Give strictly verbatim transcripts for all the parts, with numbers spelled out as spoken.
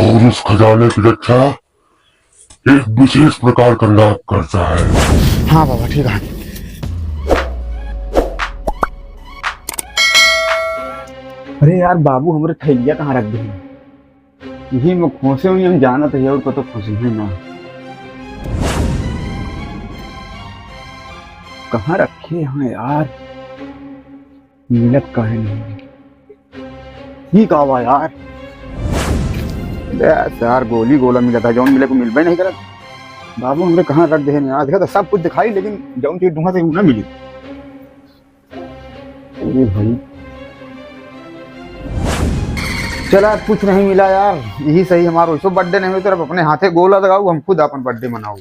और उस खजाने की रक्षा एक विशेष प्रकार का नाग करता है। हाँ बाबा, ठीक है। अरे यार, बाबू हमरे थैलिया कहाँ रख दिए? यही में खोसे हुई, हम जानत है और कतो खोसे ही ना। कहाँ रखे हैं यार? मिलत काहे नहीं? ठीक आवा यार। बस यार, गोली गोला मिला था, जौन मिले को मिलबे नहीं करत। बाबू हमरे कहाँ रख दे हैं यार? देखा था सब कुछ दिखाई, लेकिन जौन चीज ढूंढा था, वो ना मिली। अरे भाई, चला, कुछ नहीं मिला यार, यही सही। हमारा वैसो birthday नहीं होता, अब अपने हाथे गोला लगाऊ, हम खुद अपन birthday मनाऊ।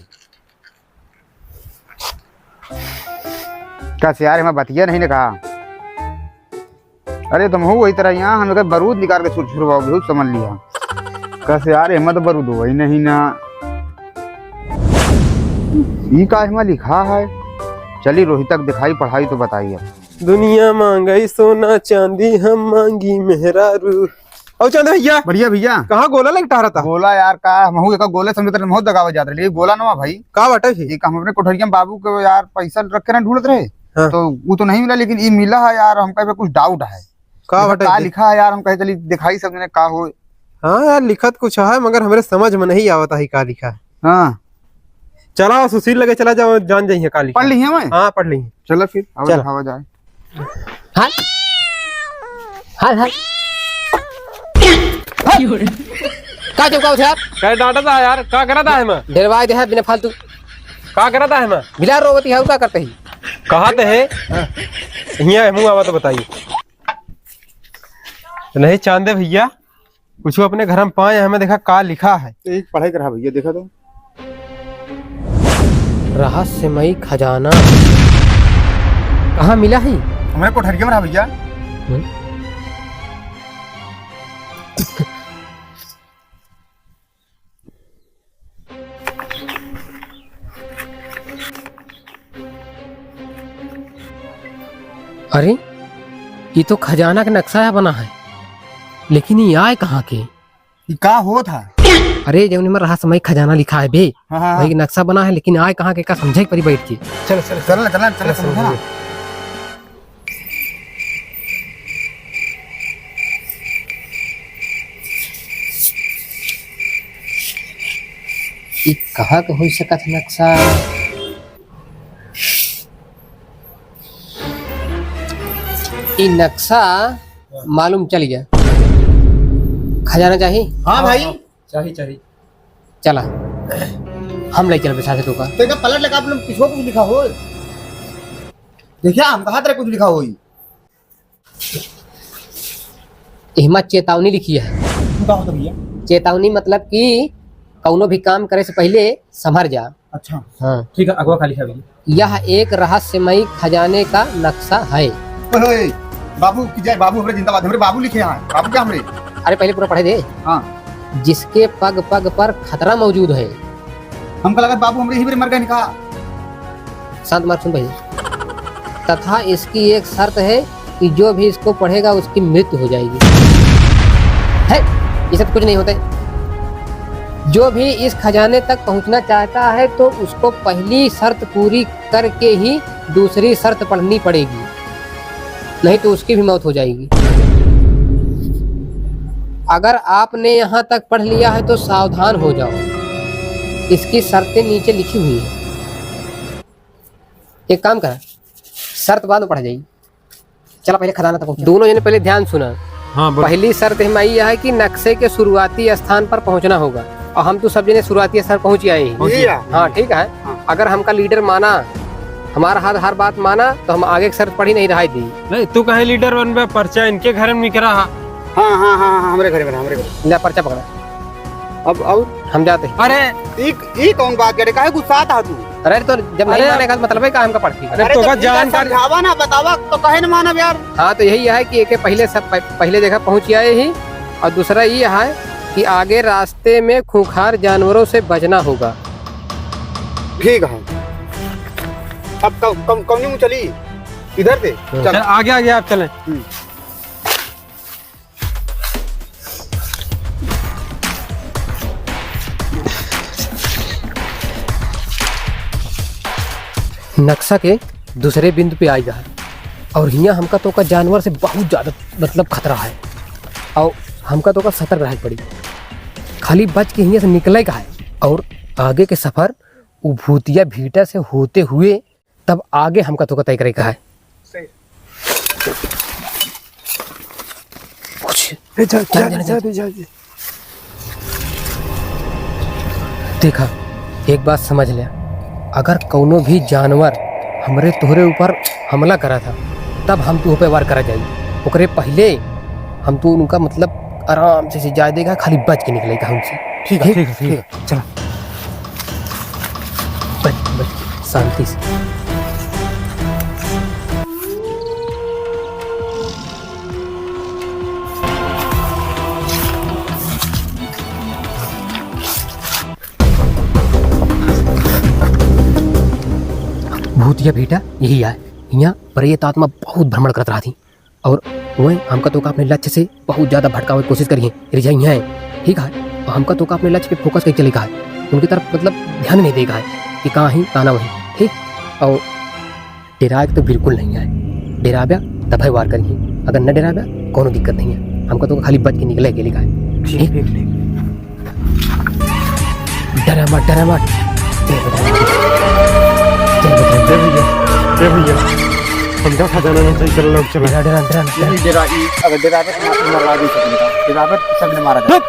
कस यार, हमें बतिया नहीं ने कहा। अरे तुम हो वही तरह यहाँ, हम एक बारूद निकाल के छुर छुरवाओ, बहुत समझ लिया। कस यार, हमें तो बारूद हो ही नहीं ना। ई का हमें लिखा है? चली रोहितक दिखाई, पढ़ाई तो बताई अब। दुनिया मांगई सोना चांदी, हम मांगी मेहरारू। और चांद भैया। बढ़िया भैया। कहाँ गोला लेके टहरता? गोला यार का, हमहू एक गोले समझत रहे, बहुत दगावे जात रहे, ये गोला नवा भाई। का बाटे फिर? ये का हम अपने कोठरिया में बाबू के यार पैसा रख के ना ढूंढत रहे, हाँ। तो वो तो नहीं मिला, लेकिन ये मिला है यार, हमका पे कुछ doubt है। का देखा बाटे का फिर? लिखा है यार, हम कहे चली दिखाई सब जने का हो। हाँ यार, लिखत कुछ है, मगर हमरे समझ में नहीं आवत है का लिखा है। हाँ। चला, सुशील लगे चला जाओ, जान जाइए का लिखा। पढ़ ली है मैं? हाँ, पढ़ ली। चलो फिर, अब चल। दिखावा जाए। हल। हल, हल। का चुपका उठे आप? कहे डांटा था यार, का करा था है मैं? डेरवाए दे है बिना फालतू। का करा था है मैं? बिलार रोवती है, का करते ही? कहा ते है? हाँ। हिया मुँह आवा तो बताइए। तो नहीं चांदे भैया, कुछ अपने घर में पाए, हमें देखा का लिखा है। एक पढ़ाई करा भैया, देखा तो। रहस्यमयी खजाना कहाँ मिला है? हमारे कोठरिया में रहा भैया। हम्म। अरे, ये तो खजाना के नक्शा है बना है, लेकिन ये आए कहाँ के? ये का होत है? अरे, जौन में रहस्यमय खजाना लिखा है बे, हाँ, हाँ, वही हाँ। नक्शा बना है, लेकिन आए कहाँ के, का समझे के पड़ी बैठ के। चलो, चलो, चलो ना, चलो ना, चलो, चलो, समझो ना। समझो। ई कहाँ के हो सकत नक्शा? ई नक्शा मालूम चल गया। खजाना चाही? हाँ भाई। चाही, चाही। चला, हम ले चल बैठा से तोका। तो इधर पलट लगा, आप लोग पीछे कुछ लिखा हो? देखिया, हम कहा तेरे कुछ लिखा हो ही। इहमा चेतावनी लिखी है। तू का होता भैया? चेतावनी मतलब कि कौनो भी काम करे से पहले संभर जा। अच्छा। हाँ। ठीक है, अगवा का लिखा भैया? यह एक रहस्यमयी खजाने का नक्शा है। ओए, ओए, बाबू की जय, बाबू हमरे जिंदाबाद, हमरे बाबू लिखे हैं। बाबू क्या हमरे? अरे पहले पूरा पढ़े दे। हाँ। जिसके पग पग पर खतरा मौजूद है। हमका लगा बाबू हमरे ही बेरे मर गए का। शांत मार सुन भाई। तथा इसकी एक शर्त है कि जो भी इसको पढ़ेगा उसकी मृत्यु हो जाएगी। है, ये सब कुछ नहीं होता है। जो भी इस खजाने तक पहुंचना चाहता है तो उसको पहली शर्त पूरी करके ही दूसरी शर्त पढ़नी पड़ेगी, नहीं तो उसकी भी मौत हो जाएगी। अगर आपने यहाँ तक पढ़ लिया है तो सावधान हो जाओ, इसकी शर्तें नीचे लिखी हुई हैं। एक काम कर, शर्त बाद में पढ़ जाइए। चला पहले खजाना तक पहुँचा। दोनों जने पहले ध्यान सुना। हाँ, बोलो। पहली शर्त हमारी यह है कि नक्शे के शुरुआती स्थान पर पहुँचना होगा। और हम तो सब जने शुरुआती स्थान पहुँच ही आए हैं। पहुँच गया। हाँ, ठीक है। हाँ। अगर हमका लीडर माना, हमारा हर, हर बात माना, तो हम आगे की शर्त पढ़ी नहीं रहा दी। नहीं, तू कहे लीडर बनबे, पर्चा इनके घर में निकरा हा। हाँ, हाँ, हाँ, हाँ, हमरे घर में, हमरे घर में। ले पर्चा पकड़ा। अब और? हम जाते हैं। अरे, ई, ई कौन बात करे? काहे गुस्सात हा तू? अरे, तो जब नहीं अरे, माने का मतलब है का हमका पढ़ती? अरे, अरे, तो तो बस ठीक है, जानकारी समझावा ना, बतावा, तो काहे न मानब यार? हाँ, तो यही है कि एके पहले सब प-, पहले देखा पहुँच आए ही, और दूसरा ये है कि आगे रास्ते में खूंखार जानवरों से बचना होगा। ठीक है, अब कौ-, कौ-, कौनी मुँह चली? इधर से? हाँ। चल। चल, आगे, आगे आप चलें। हम्म। नक्शा के दूसरे बिंदु पे आइगा है। और हियाँ हमका तोका जानवर से बहुत ज्यादा, मतलब, खतरा है। और हमका तोका सतर्क रहे के पड़ी। खाली बच के हियाँ से निकले का है। और आगे के सफर उ भूतिया भीटा से होते हुए तब आगे हमका तोका तय करे का है। सही। कुछ ए, जा, जा, जा, जा, जा, जा। जा, जा। देखा, एक बात समझ ले, अगर कौनो भी जानवर हमरे तोहरे ऊपर हमला करा था, तब हम तू पे वार करा जाई। ओकरे पहले हम तू उनका, मतलब, आराम से, से जाए देगा, खाली बच के निकलेगा हमसे। ठीक है, ठीक है, ठीक है, ठीक है। चला। बच, बच, शांति से। भूतिया भीटा यही आए। हियाँ प्रेत आत्मा बहुत भ्रमण करत रहती। और वह हमका तोका अपने लक्ष्य से बहुत ज्यादा भटकावे की कोशिश करी है, रिझाई है, ठीक है? और हमका तोका अपने लक्ष्य पे फोकस करके चले का है, उनकी तरफ, मतलब, ध्यान नहीं देगा है कि कहाँ ही, कहाँ ना वही, ठीक? और डेराए के तो बिल्कुल नहीं है, डेराब्या तब है वार करी है, अगर न डेराब्या कोनो दिक्कत नहीं है, हमका तोका खाली बच के निकले के लिखा है, ठीक? ठीक, ठीक। डरा मत, डरा मत। जय बजरंग। जय बजरंग। ए भैया, ए भैया, हमका खजाना ना चाहिए, चलो लोग चलो। डरा, डरा, डरा, डरा। ये नहीं डरा, ये अगर डरा तो मार, मरवा भी सकता है। डरा तो सबने मारा था। चुप!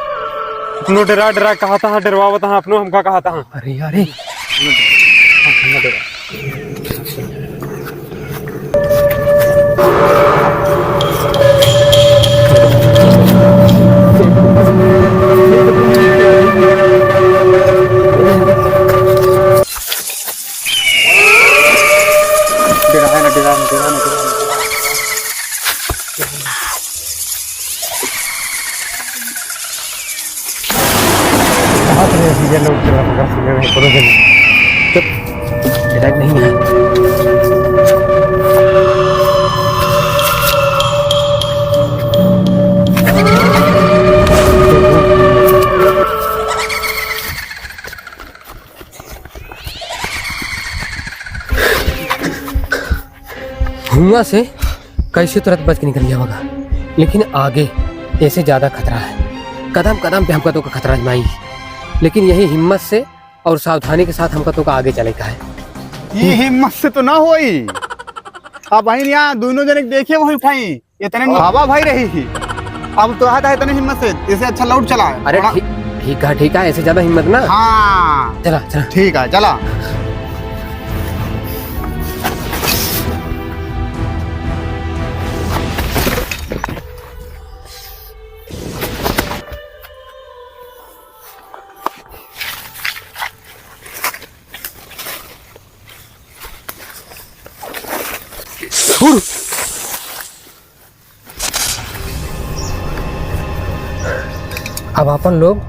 अपनो डरा, डरा कहा था, डरवावत था, अपनो हमका कहा था। अरे, अरे। डरा है ना, डरा ना, डरा ना, डरा ना। कहाँ से ये लोग तेरा पकड़ सके हैं, करो जल्दी। चुप, direct नहीं है। हुआँ से कैसे तुरंत बच के निकल गया होगा, लेकिन आगे ऐसे ज्यादा खतरा है। कदम कदम पे हमका तोका खतरा आजमाई, लेकिन यही हिम्मत से और सावधानी के साथ हमका तोका आगे चले का है। ये हिम्मत से तो ना होई। अब बहिन यहाँ दोनों जने देखे वही उठाई, इतने में हवा भाई रही थी। अब तो आता है इतने हिम्मत से, इसे अच्छा लौट चला है। अरे थोड़ा ठीक, ठीक है, ठीक है, ऐसे ज्यादा हिम्मत ना। हाँ। चला, चला। ठीक है, चला। अब अपन लोग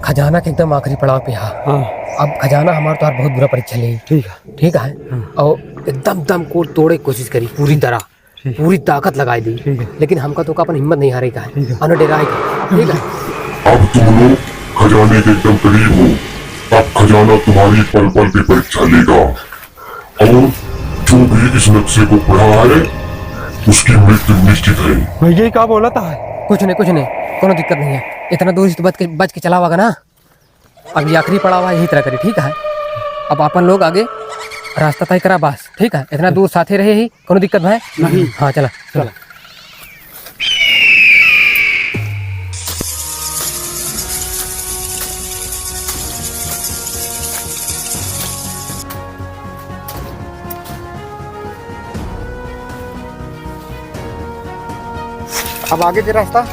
खजाना के एकदम आखिरी पड़ाव पे हा। हाँ। अब खजाना हमार तोहार बहुत बुरा परीक्षा ले। ठीक है। ठीक है। हाँ। और एकदम दम को तोड़े की कोशिश करी पूरी तरह। ठीक। पूरी ताकत लगाई दी। ठीक है। लेकिन हमका तोका अपन हिम्मत नहीं हारे का है। ठीक है। और न डेराए का। ठीक है। अब तुम लोग खजाने के एकदम करीब हो। अब खजाना तुम्हारी पल पल की परीक्षा लेगा। और जो भी इस नक्शे को पढ़ा है, उसकी मृत्यु निश्चित है। भैया, ये का बोला था? कुछ नहीं, कुछ नहीं, कोनो दिक्कत नहीं है। इतना दूर से तो बच के, बच के चला हुआ ना। अब ये आखिरी पड़ाव है, यही तरह करी, ठीक है? अब अपन लोग आगे रास्ता तय करा बस, ठीक है? इतना दूर साथे रहे ही, कोनो दिक्कत भाई? नहीं। हाँ, चला, चला। अब आगे के रास्ता?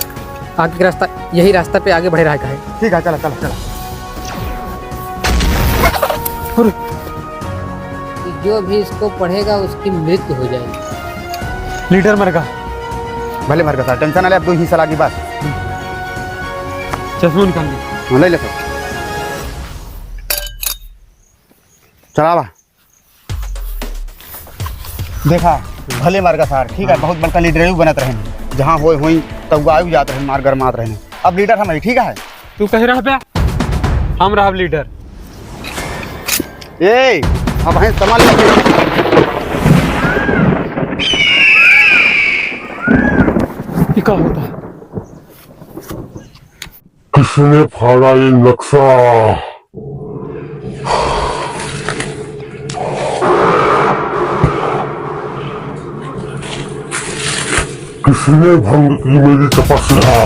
आगे के रास्ता, यही रास्ता पे आगे बढ़े रहा है। ठीक है, चला, चला, चला। अरे! कि जो भी इसको पढ़ेगा, उसकी मृत्यु हो जाएगी। लीडर मरगा। भले मरगा सार, tension ना ले, अब दो ही सलाह की बात। चश्मा निकाल ले। हाँ, ले ले सर। चलावा। देखा, भले मरगा सार, ठीक है, हाँ। बहुत बड़का लीडर बनत रहे। जहाँ होए होई, तब आयु जात रहे, मार गरमात रहे। अब लीडर हम ही, ठीक है। तू कह रहा बे? हम रहब लीडर। ए, अब है, संभाल ले। ये का होता है? किसने फाड़ा ये नक्शा? किसने भंग की मेरी तपस्या?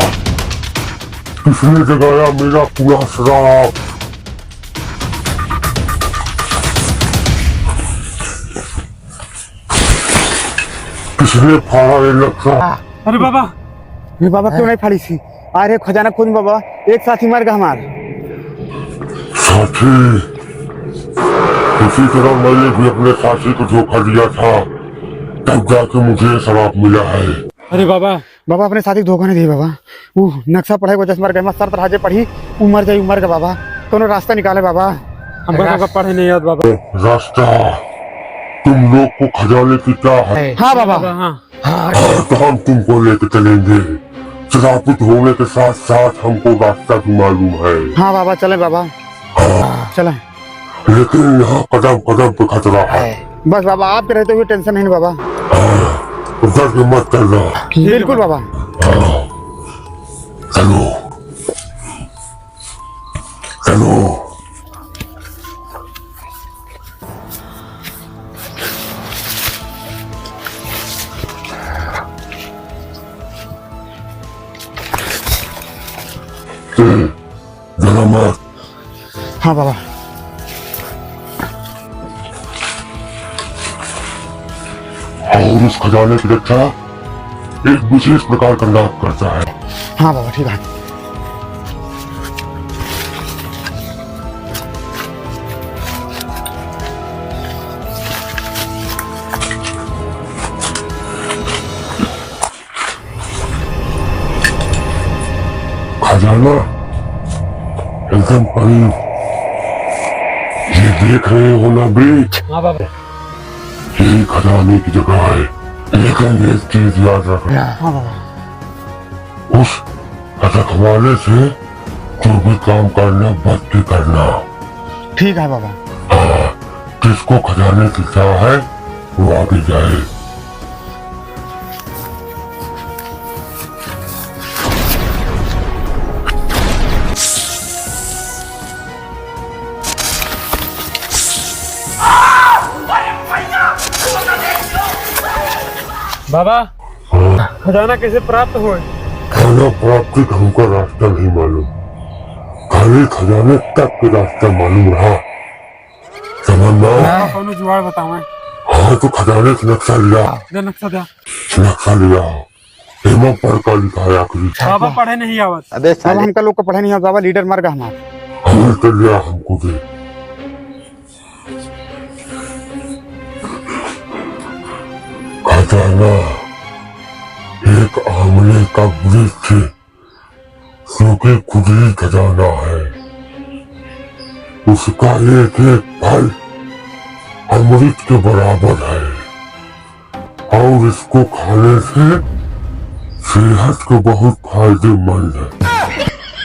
किसने जगाया मेरा पूरा शराब? किसने फाड़ा ये नक्शा? अरे बाबा। अरे बाबा, क्यों नहीं फाड़ी सी? अरे खजाना खोज बाबा, एक साथी मर गया हमार। साथी? इसी तरह मैंने भी अपने साथी को धोखा दिया था, तब जाके मुझे ये शराब मिला है। अरे बाबा। बाबा, अपने साथी को धोखा नहीं दिए बाबा। ऊ नक्शा पढ़े के वजह से मर गए। मत शर्त रहा जे पढ़ी, ऊ मर जाई, ऊ मर गए बाबा। कोनो रास्ता निकाले बाबा। हमका, हमका पढ़े नहीं आवत बाबा। रास्ता? तुम लोग को खजाने की चाह है? हाँ बाबा। बाबा, हाँ। हाँ, तो हम तुमको लेके चलेंगे। श्रापित होने के साथ साथ हमको रास्ता भी मालूम है। हाँ बाबा, चले बाबा। हाँ। चले। लेकिन यहाँ कदम कदम पे खतरा है। बस बाबा, आपके रहते हुए tension नहीं बाबा। हाँ, तो डर के मत चलना। बिल्कुल बाबा। हाँ। चलो। चलो। हम्म, डरो मत। हाँ बाबा। और उस खजाने की रक्षा एक विशेष प्रकार का नाग करता है। हाँ बाबा, ठीक है। खजाना एकदम करीब। ये देख रहे हो ना ब्रिज? हाँ बाबा। यही खजाने की जगह है, लेकिन एक चीज याद रखना। हाँ बाबा। उस रखवाले से जो भी काम करना, बच के करना। ठीक है बाबा। हाँ, जिसको खजाने की चाह है, वो आगे जाए। बाबा, हाँ। खजाना कैसे प्राप्त होए? खजाना प्राप्ति का हमका रास्ता नहीं मालूम, खाली खजाने तक के रास्ता मालूम रहा। समझना? हाँ, कौनो जुगाड़ बतावें। हाँ, तो खजाने का नक्शा लिया। दे नक्शा दे। नक्शा लिया। एमा पर का लिखा है आखिरी? बाबा, पढ़े नहीं आवत। अबे बाबा, साले। हमका लोग का पढ़े नहीं आवत बाबा, leader मर गया हमार। हाँ, तो लिया हमको दे। खजाना एक आंवले का वृक्ष है, जो कि खुद ही खजाना है। उसका एक एक फल अमृत के बराबर है और इसको खाने से सेहत को बहुत फायदेमंद है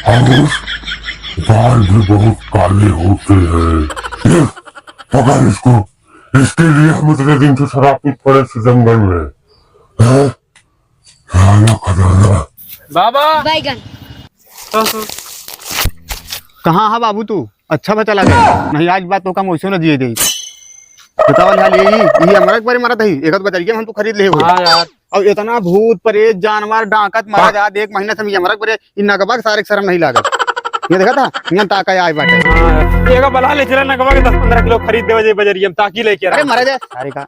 और बाल भी बहुत काले होते हैं। ये पकड़ इसको। इसके लिए हम इतने दिन से शराब पी पड़े थे जंगल में। हैं? राना खजाना। बाबा। बैगन। कहाँ है बाबू तू? अच्छा बा चला गया। नहीं, आज बात तो कम वैसे न दिए दे। बतावल हाल यही, ये अमरक बरे मरत है, एक आध बजरिया में हम तो खरीद ले हो। हाँ यार। और इतना भूत प्रेत जानवर डाकत मरा जात, एक महीना से हम ये अमरक बरे, इन नगबा के सारे शर्म नहीं लागत। ये देखा था, यहाँ ताका आए बाटे। हाँ यार। ये का बला ले चला नगबा के दस पन्द्रह किलो खरीद देवे जे बजरिया में, ताकि लेके अरे रहा। मरा जाए सारे का।